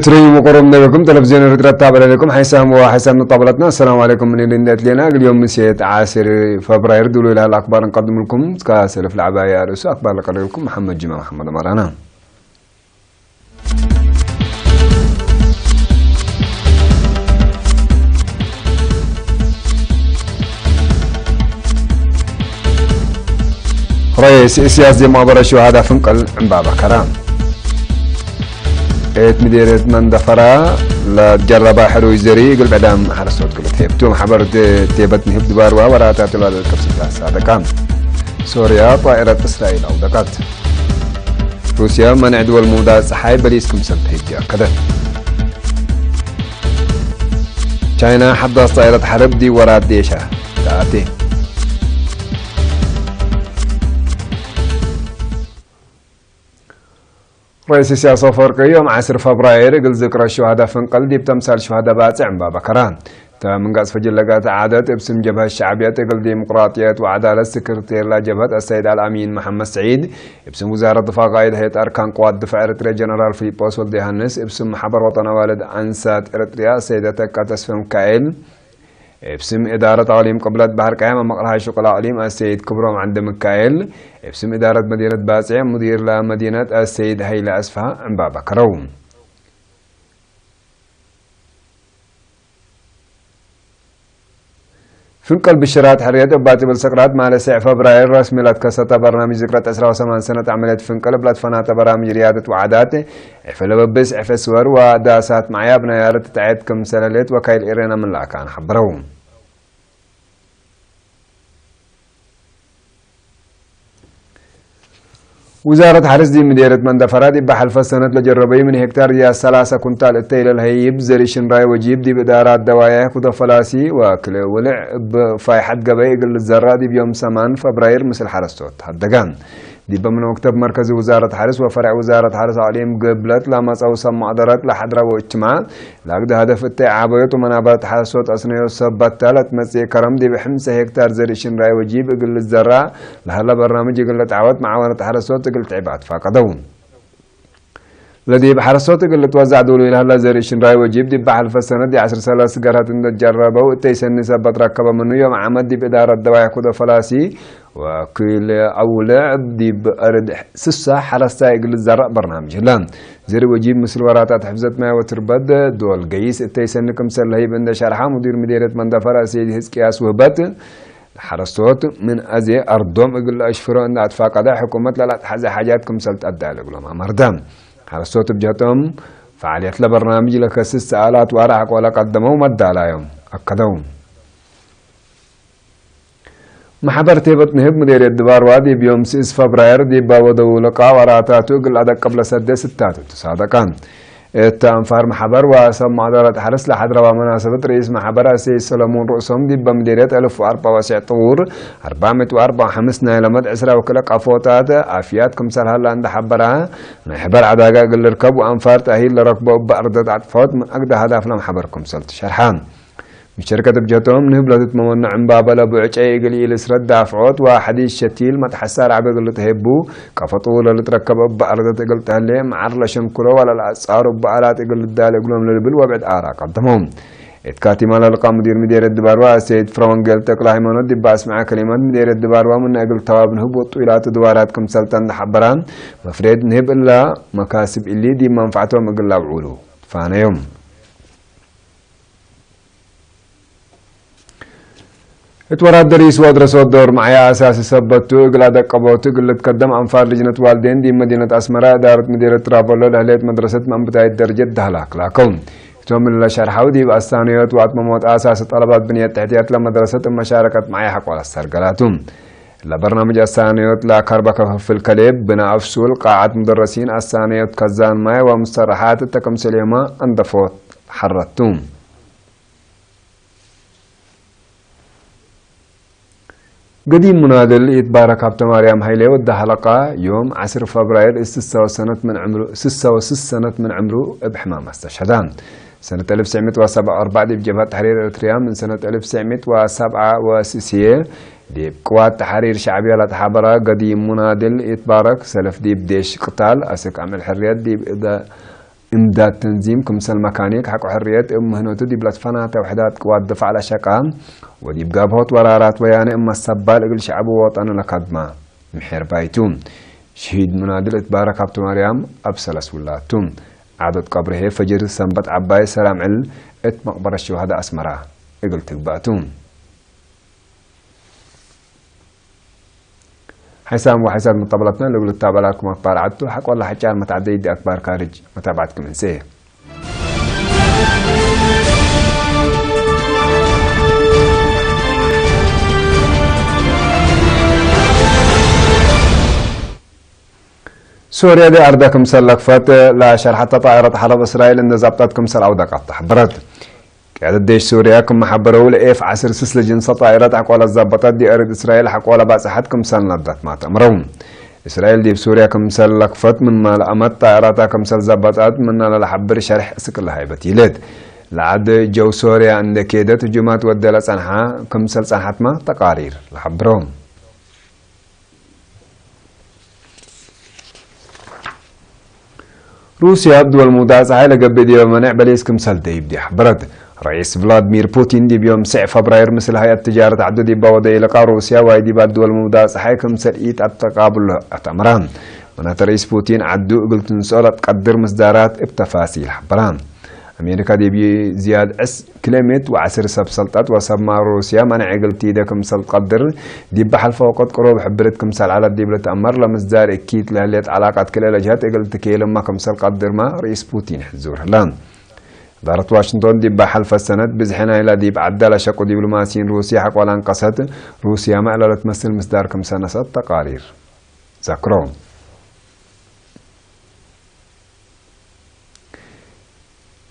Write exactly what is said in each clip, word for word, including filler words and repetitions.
ትረዩ መቆሮም ነበኩም ተለቪዝዮን ኤረትርያ ትታበለ ለኩም ሓይሳም ወሓይሳም ንጣበለትና። አሰላሙ አለይኩም ምን እንዴት ሌና እግል ዮም ምሴት ዓስር ፈብራይር ድሉ ኢላል አክባር እንቀድምልኩም። እስከ ሰልፍ ለዐባይ አርእሱ አክባር ለቀረብኩም መሐመድ ጅማ መሐመድ አማራና። ረይስ እስያስ ዜማበረ ሸሃዳ ፍንቅል ዕምባባ ከራ። እት ምዴርየት መንደፈራ ለጀረባ ሕሩይ ዘሪ እግል ብዕዳም ሐረስቶት ክልት ሄብቱ። ማሕበር ቴበት ንህብ ድባርዋ ወራታት ለልከብስታ ሳደቃ። ሶርያ ጣኢረት እስራኤል አውደቀት። ሩስያ መንዕ ድወል ምውዳቅ ጸሓይ በሊስ ክምሰል ተህጂ አከደት። ቻይና ሐዳስ ጣይረት ሐርብ ዲብ ወራት ዴሻ ተአቴ። ረኢስ ኢሳያስ አፈወርቂ ዮም ዐስር ፈብራይር እግል ዝክረ ሹሀዳ ፍንቅል ዲብ ተምሳል ሹሀዳ ባጽዕ እምባበ ከረ። እተ ምንጋጽ ፈጅር ለገአት ዓደት እብ ስም ጀብሀት ሸዕብየት እግል ዲሞቅራጥየት ወዐዳለት ስክርቴር ለጀብሀት አሰይድ አልአሚን መሐመድ ሰዒድ፣ እብ ስም ውዛረት ድፋዕ ቃእድ ሀይአት አርካን ቅዋት ድፋዕ ኤረትርያ ጀነራል ፊሊጶስ ወልደዮሐንስ፣ እብ ስም መሕበር ወጠን አዋልድ አንሳት ኤረትርያ አሰይደ ተካ ተስፈ ሚካኤል፣ እብ ስም እዳረት አቅሊም ቅብለት በሐር ቀያም አመቅርሃ ሹቅል አቅሊም አሰይድ ክብሮም ዐንደ ሚካኤል፣ እብ ስም እዳረት መዲነት ባጽዕ ሙዲር ለመዲነት አሰይድ ሀይለ አስፍሃ ዕምባበ ከረው። ፍንቅል ብሽራት ሕርየት እብ ባጽብል ስቅራት ማለ ሰዕ ፈብራይር ረስሚ ለትከሰተ በርናምጅ ዝክረት ዕስራ ወሰማን ሰነት ዐመልየት ፍንቅል እብ ለትፈናተ በራምጅ ርያደት ወዓዳት፣ ዕፈ ለበብስ፣ ዕፈ ስወር ወዳሳት መዕያብ ናይ አርድ ተዕየት ክምሰል ህሌት ወካይል ኤሬና ምን ለአካን ሐብረው። ውዛረት ሐርስ ዲብ ምዴርየት መንደፈራ ዲብ ሐልፈ ሰነት ለጀረበዩ ምን ሄክታር ዲብ ሰላሰ ኩንታል እተይ ለልሀይብ ዘሪ ሽንራይ ወጂብ ዲብ እዳራት ደዋዬሕ ኩደፈላሲ ወክልኤ ውልዕ እብ ፋይሐት ገበይ እግል ልዘራእ ዲብ ዮም ሰማን ፈብራይር ምስል ሐረስቶት ሀደገ። ዲበ ምን መክተብ መርከዚ ውዛረት ሐርስ ወፈረዕ ውዛረት ሐርስ አቅሊም ግብለት ለመጸው ሰብ መቅደረት ለሐድረው እጅትማዕ፣ ለአግደ ሀደፍ እተ ዓበዮት ወመናበረት ሐረስቶት አስነዮት ሰበት ለትመጽእ ከረም ዲብ ሕምሰ ሄክታር ዘርኢ ሽንራይ ወጂብ እግል ልዘራእ ለሀለ በርናምጅ እግል ልትዓወት መዓወነት ሐረስቶት እግል ትዕብ አትፋቀደው። ለዲብ ሐረስቶት እግል ልትወዛዕ ዶሉ ለሀለ ዘርኢ ሽንራይ ወጂብ ዲብ ሐልፈ ሰነት ዲብ ዐስር ሰለስ ገርሀት እንዴ ጀረበው እተይ ሰኒ ሰበት ረከበ ምኑ ዮም ዓመት ዲብ እዳረት ደዋይሕ ኩደፈላሲ ወክልኤ አውልዕ ዲብ አርድ ስሳ ሐረስታይ እግል ልዘረእ በርናምጅ ህለ። ዘሪ ወጂብ ምስል ወራታት ሕፍዘት ማይ ወትርበት ዶል ገይስ እተይ ሰኒ ክምሰል ለህይብ እንዴ ሸርሐ ሙዲር ምዴርየት መንደፈራ ሰይድ ህዝቅያስ ውህበት፣ ለሐረስቶት ምን አዜ አርዶም እግል ለአሽፍሮ እንዴ አትፋቀደ ሕኩመት ለለአትሐዜ ሓጃት ክምሰል ተአዳል እግሎም አመርደ። ሐረስቶት እብ ጀህቶም ፈዓልየት ለበርናምጅ ለከስስ ሰአላት ወአራሕቆ ለቀደመው መዳላዮም አከደው። መሕበር ቴበት ንህብ ምዴርየት ድባርዋ ዲብ ዮም ስስ ፈብራይር ዲበ ወደው ልቃእ ወራታቱ እግል አደቅብ ለሰዴ ስታቱ ትሳደቀ። እተ አንፋር መሕበር ወሰብ መቅደረት ሐርስ ለሐድረዋ መናሰበት ርኢስ መሕበር አሰይድ ሰለሙን ርእሶም ዲበ ምዴርየት አልፍ ወአርበዕ ወስዕ ጥውር አርበዕ ምእት ወአርበዕ ወሐምስ ናይ ለመድ ዕስራ ወክልኤ ቀፎታት አፍያት ክምሰል ሀላ እንደ ሐበራ፣ ናይ ሕበር ዐዳጋ እግል ልርከብ ወአንፋር ተእሂል ለረክቦ እበ አርደት አጥፈወት ምን አግደ ሀዳፍ ለመሕበር ክምሰል ትሸርሐ። ምሸርከት እብ ጀቶም ንህብ ለትትመመኖ ዕምባበ ለብዕጨይ እግል ኢልስረት ዳፍዖት ወሐዲስ ሸቲል መትሐሳር ዐቢ እግል ልትሄቡ፣ ቀፈጡ ለልትረከብ እበ አርደት እግል ተህሌ፣ መዓር ለሸንክሎ ወለለአጻሩ እበ አላት እግል ልዳሌ እግሎም ለልብል ወብዕድ አራ ቀደሞ። እት ካቲማ ለልቃ ሙዲር ምዴርየት ድባርዋ አሰይድ ፍረወንጌል ተክለ ሃይማኖት ዲብ አስምዐ ከሊመት፣ ምዴርየት ድባርዋ ምነ እግል ተዋብ ንህብ ወጡ ኢላቱ ድባራት ክምሰልተ እንደ ሐበራ፣ መፍሬድ ንህብ እላ መካስብ እሊ ዲብ መንፈዕቶም እግል ለአብዑሉ ትፋነዮም። እት ወራት ደሪስ ወአድረሶት ዶር መዕያ አሳሲ ሰበት ቱ፣ እግል አደቀቦቱ እግል ልትከደም አንፋር ልጅነት ዋልዴን ዲብ መዲነት አስመራ እዳረት ምዴርየት ትራቦሎ ለህሌት መድረሰት መንብታይት ደረጀት ደህላክ ላከው። እቶም እለ ሸርሐው ዲብ አሳንዮት ወአትመሞት አሳሲ ጠለባት ብንየት ተሕትያት ለመድረሰት እብ መሻረከት መዕያ ሐቆ ለሰርገላቱ። ለበርናምጅ አሳንዮት ለከርበ ከፈፍል ከሌብ፣ ብነ አፍሱል፣ ቃዐት ሙደረሲን፣ አሳንዮት ከዛን ማይ ወሙስተረሓት እተ ክምሰልዮመ አንደፎት ሐረቱ። ገዲም ሙናድል ኢትባረክ ሀብተማርያም ሀይሌ ወደ ሐለቃ፣ ዮም ዐስር ፈብራይር እት ስሳ ወሰነት ምን ዕምሩ፣ ስሳ ወስስ ሰነት ምን ዕምሩ እብ ሕማም አስተሸህዳ። ሰነት አልፍ ትሰዕ ምእት ወሰብዓ ወአርበዕ ዲብ ጀብሀት ተሕሪር ኤረትርያ፣ ምን ሰነት አልፍ ትሰዕ ምእት ወሰብዓ ወስስየ ዲብ ቅዋት ተሕሪር ሸዕብያ ለተሓበረ ገዲም ሙናድል ኢትባረክ፣ ሰልፍ ዲብ ዴሽ ቅታል፣ አስክ አምዕል ሕርየት ዲብ እደ እምዳድ ተንዚም ክምሰል መካኒክ ሐቆ ሕርየት እብ ምህኖቱ ዲብ ለትፈናተ ውሕዳት ቅዋት ድፋዕ ለሸቃ ወዲብ ጋብሆት ወራራት ወያነ እመ ሰባል እግል ሸዐቡ ወጠኑ ለከድማ ምሕር ባይቱ። ሽሂድ ሙናድል እት ባረክ ሀብተማርያም አብ ሰለስ ውላቱ። ዓደት ቀብርሄ ፈጅር ሰንበት ዐባይ ሰላም ዕል እት መቅበረት ሸሃዳ አስመራ እግል ትግባቱ። ሐይሳም ወሐይሳት መጠብለትነ ለእግል ልታበላኩም አክባር ዐዱ ሐቆለ ሐጫር መትዐደይ ዲ አክባር ካርጅ መታብዐትኩም እንሴ። ሶርያ ዲ አርደ ክምሰል ለክፈት ለሸርሐተ ጣይረት ሐረብ እስራኤል እንዴ ዛብጠት ክምሰል አውደቀት ተሐበረት። ቅያደት ዴሽ ሶርያ ክም ሐበረው ለኤፍ ዐስር ስስ ለጅንሰ ጣይረት ሐቆለ ዛበጠት ዲ አርድ እስራኤል ሐቆለ ባጽሐት ክምሰል ነደት ማተ አምረው። እስራኤል ዲብ ሶርያ ክምሰል ለክፈት ምንመ ለአመት ጣይራታ ክምሰል ዛበጠት ምነ ለለሐብር ሸርሕ እስክ ለሀይበት ይለት። ለዐድ ጀው ሶርያ እንዴ ኬደት ህጁማት ወደ ለጸንሐ ክምሰል ጸንሐትመ ተቃሪር ለሐብረው። ሩስያ እብ ድወል ሙዳጸሓይ ለገብእ ዲበ መኔዕ በሊስ ክምሰል ደይብ ዲ ሐበረት። ረኢስ ቭላድሚር ፑቲን ዲብ ዮም ሰዕ ፈብራይር ምስል ሀይአት ትጃረት ዐዱ ዲባ ወደይ ልቃ ሩስያ ዋይ ዲባ ድወል ሙዳጸሓይ ክምሰል ኢተአተቃብሎ አተአምራ። ምናተ ረኢስ ፑቲን ዐዱ እግል ትንስኦ ለትቀድር ምስዳራት እብ ተፋሲል ሐበራ። አሜሪካ ዲብ ዝያድ ዕስ ክሌሜት ወዐስር ሰብ ሰልጠት ወሰብማ ሩስያ መነዕ እግል ቲደ ክምሰል ትቀድር፣ ዲብ ሐልፈ ወቅት ቅሩብ ሕብርት ክምሰል ዐለት ዲብ ልትአመር ለምስዳር እኪት ለህሌት ዐላቀት ክልኤ ለጅሀት እግል ትኬልመ ክምሰል ቀድርመ ርኢስ ፑቲን ሕዙር ህለ። እዳረት ዋሽንቶን ዲብ ሐልፈ ሰነት ብዝሒ ናይላ ዲብ ዐዳ ለሸቁ ዲብሎማሲይን ሩስያ ሐቆ ለአንቀሰት፣ ሩስያመ እለ ልትመስል ምስዳር ክምሰ ነሰአት ተቃሪር ዘክሮ።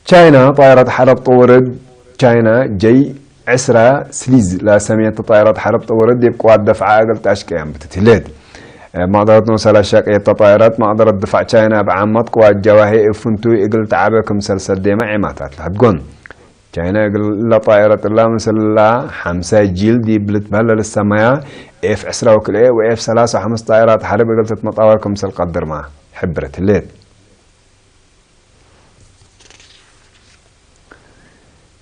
ቻይና ጣይረት ሐረብ ጠወርት። ቻይና ጀይ ዕስራ ስሊዝ ለሰሜት ጣይረት ሐረብ ጠወርት ዲብ ቅዋት ደፍዐ እግል ተአሽቀየ አንብተት ህሌት። እብ መቅደረት ኖሰ ለሸቀየት ጣይረት መቅደረት ድፋዕ ቻይና እብ ዓመት ቅዋት ጀዋሂ እብ ፍንቱይ እግል ተዐበ ክምሰል ሰዴመ ዔማታት ለሀድጎን። ቻይና እግለ ጣይረት እላ ምስላ ሐምሳይ ጂል ዲብ ልትበህል ለልሰመያ ኤፍ ዕስራ ወክልኤ ወኤፍ ሰላሳ ወሐምስ ጣይራት ሐርብ እግል ትትመጣወር ክምሰል ቀድርማ ሕብረት ህሌት።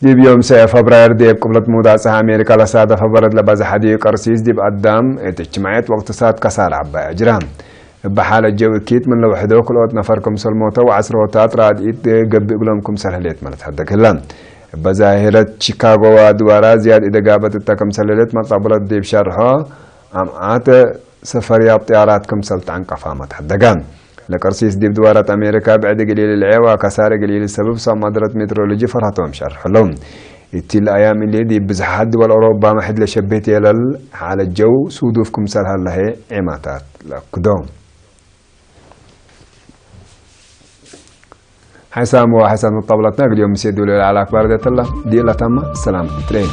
ዲብ ዮም ሰዕ ፈብራይር ዲብ ቅብለት ሙዳጽሕ አሜሪካ ለሳደፈ በረድ ለበዘሐ ዲብ ቀርሲስ ዲብ አዳም እት እጅትማዕየት ወእቅትሳድ ከሳረ ዐባይ አጅራ። እበ ሓለት ጀው እኪት ምን ለውሕዶ ክልኦት ነፈር ክምሰል ሞተ ወዐስሮታት ራድኢት ገብእ እግሎም ክምሰል ህሌት መለትሐደግ ህለ። እበ ዛሂረት ቺካጎ ወአድዋራ ዝያድ ኢደጋበት እተ ክምሰል ህሌት መቅደረት ዲብ ሸርሖ አምዓት ሰፈርያት ጥያራት ክምሰል ተዐንቀፋመ ተሐደገ። ለቀርሲስ ዲብ ድዋራት አሜሪካ ብዕድ እግል ኢልልዔ ወከሳር እግል ኢልሰብብ ሳማድረት ሜትሮሎጂ ፈርሀቶም ሸርሕ ህለው። እትሊ አያም እሊ ዲብ ብዝሓት ድወል አውሮፓ መሕድ ለሸብህት የለል ሓለት ጀው ሱዱፍ ክምሰል ሀለ ህይ ዔማታት ለአክዶ። ሓይሳም ወሓይሳት መጣብላትና እግል ዮም ምሴ ዱለ ለዐለ አክባር ደተላ ዲእላታማ ሰላም ትረኤ።